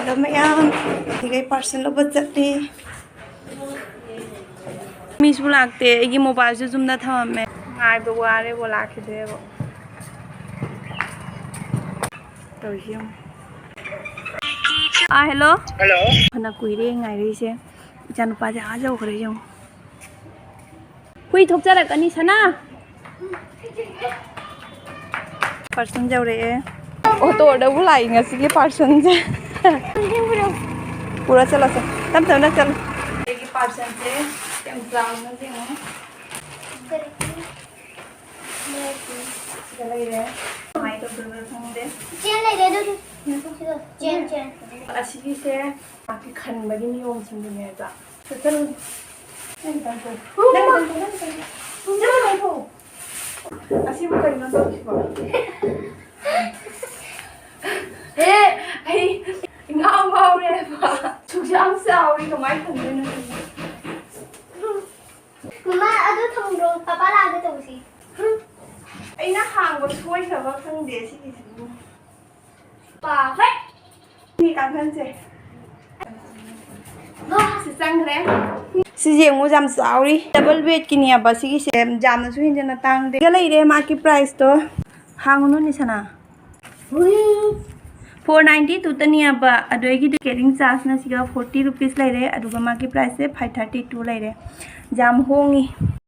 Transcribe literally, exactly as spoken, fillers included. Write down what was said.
ꯑꯗꯣ ꯃꯌꯥꯝ ꯁꯤꯈꯩ ꯄꯥꯔꯁꯦꯜ ꯂꯧꯕ ꯆꯠꯂꯤ꯫ ꯃꯤꯁꯨ ꯂꯥꯛꯇꯦ, ꯑꯩꯒꯤ ꯃꯣꯕꯥꯏꯜꯁꯨ ꯌꯨꯝꯗ ꯊꯝꯃꯝꯃꯦ꯫ ꯉꯥꯏꯕ ꯋꯥꯔꯦꯕꯣ, ꯂꯥꯛꯈꯤꯗ꯭ꯔꯦꯕꯣ꯫ ꯇꯧꯔꯤꯁꯤ ꯌꯦꯡꯉꯨ꯫ ꯑꯥ, ꯍꯦꯜꯂꯣ꯫ ꯍꯜꯂꯣ꯫ ꯐꯅ ꯀꯨꯏꯔꯦ ꯉꯥꯏꯔꯛꯏꯁꯦ꯫ ꯏꯆꯥꯅꯨꯄꯥꯁꯦ ꯑꯥ ꯌꯧꯈ꯭ꯔꯦ ꯌꯦꯡꯉꯨ꯫ ꯍꯨꯏ ꯊꯣꯛꯆꯔꯛꯀꯅꯤ ꯁꯅꯥ꯫ ꯄꯥꯔꯁꯦꯜ ꯌꯧꯔꯛꯑꯦ꯫ ꯑꯣꯇꯣꯗꯕꯨ ꯂꯥꯛꯏ ꯉꯁꯤꯒꯤ ꯄꯥꯔꯁꯦꯜꯁꯦ꯫ ꯄꯨꯔꯥ ꯆꯠꯂꯁꯦ, ꯇꯞ ꯇꯞꯅ ꯆꯠꯂꯨ꯫ ꯑꯩꯒꯤ ꯄꯥꯔꯁꯦꯜꯁꯦ ꯌꯥꯝ ꯆꯥꯎꯅ ꯌꯦꯡꯉꯨ꯫ ꯁꯤꯗ ꯂꯩꯔꯦ꯫ ꯀꯃꯥꯏꯅ ꯇꯧꯗꯣꯏꯅꯣ ꯈꯪꯗꯦ꯫ ꯆꯦꯟ ꯂꯩꯔꯦ ꯑꯗꯨꯗꯤ꯫ ꯆꯦꯟ, ꯆꯦꯟ꯫ ꯑꯁꯤꯒꯤꯁꯦ ꯃꯥꯒꯤ ꯈꯟꯕꯒꯤ ꯅꯤꯌꯣꯝꯁꯤꯡꯗꯨꯅꯦꯕ꯫ ꯆꯠꯂꯨ꯫ ꯅꯪ ꯈꯤꯇꯪ ꯊꯣꯛꯎ꯫ ꯅꯪ ꯈꯤꯇꯪ ꯊꯣꯛꯎ꯫ ꯅꯪ ꯈꯤꯇꯪ ꯊꯣꯛꯎ꯫ ꯑꯁꯤꯕꯨ ꯀꯩꯅꯣ ꯇꯧꯔꯤꯁꯤꯕꯣ? ꯑꯦ, ꯑꯩ ꯏꯉꯥꯎ ꯉꯥꯎꯔꯦꯕ꯫ ꯁꯨꯛ ꯌꯥꯝ ꯆꯥꯎꯋꯤ, ꯀꯃꯥꯏꯅ ꯊꯝꯗꯣꯏꯅꯣ ꯈꯪꯗꯦ꯫ ꯃꯃꯥ, ꯑꯗꯨ ꯊꯝꯗ꯭ꯔꯣ? ꯄꯄꯥ ꯂꯥꯛꯑꯒ ꯇꯧꯁꯤ꯫ ꯑꯩꯅ ꯍꯥꯡꯕ ꯁꯣꯏꯈ꯭ꯔꯕ ꯈꯪꯗꯦ ꯁꯤꯒꯤꯁꯤꯕꯨ꯫ ꯄꯥꯐꯦ꯫ ꯁꯤ ꯀꯥꯡꯈꯟꯁꯦ꯫ ꯁꯤ ꯆꯪꯈ꯭ꯔꯦ꯫ ꯁꯤꯁꯦ ꯌꯦꯡꯉꯨ, ꯌꯥꯝ ꯆꯥꯎꯔꯤ꯫ ꯗꯕꯜ ꯕꯦꯗꯀꯤꯅꯦꯕ ꯁꯤꯒꯤꯁꯦ꯫ ꯌꯥꯝꯅꯁꯨ ꯍꯦꯟꯖꯟꯅ ꯇꯥꯡꯗꯦ꯫ ꯁꯤꯗ ꯂꯩꯔꯦ ꯃꯥꯒꯤ ꯄ꯭ꯔꯥꯏꯁꯇꯣ꯫ ꯍꯥꯡꯉꯨꯅꯨꯅꯦ ꯁꯅꯥ꯫ ꯍꯨꯏ꯫ ꯐꯣꯔ ꯅꯥꯏꯟꯇꯤ ꯇꯨꯇꯅꯤꯕ, ꯑꯗꯨꯗꯒꯤꯗꯤ ꯀꯦꯔꯤꯡ ꯆꯥꯔꯖꯅ ꯁꯤꯒ ꯐꯣꯔꯇꯤ ꯔꯨꯄꯤꯁ ꯂꯩꯔꯦ, ꯑꯗꯨꯒ ꯃꯥꯒꯤ ꯄ꯭ꯔꯥꯏꯁꯁꯦ ꯐꯥꯏꯚ ꯊꯥꯔꯇꯤ ꯇꯨ ꯂꯩꯔꯦ꯫ ꯌꯥꯝ ꯍꯣꯡꯉꯤ꯫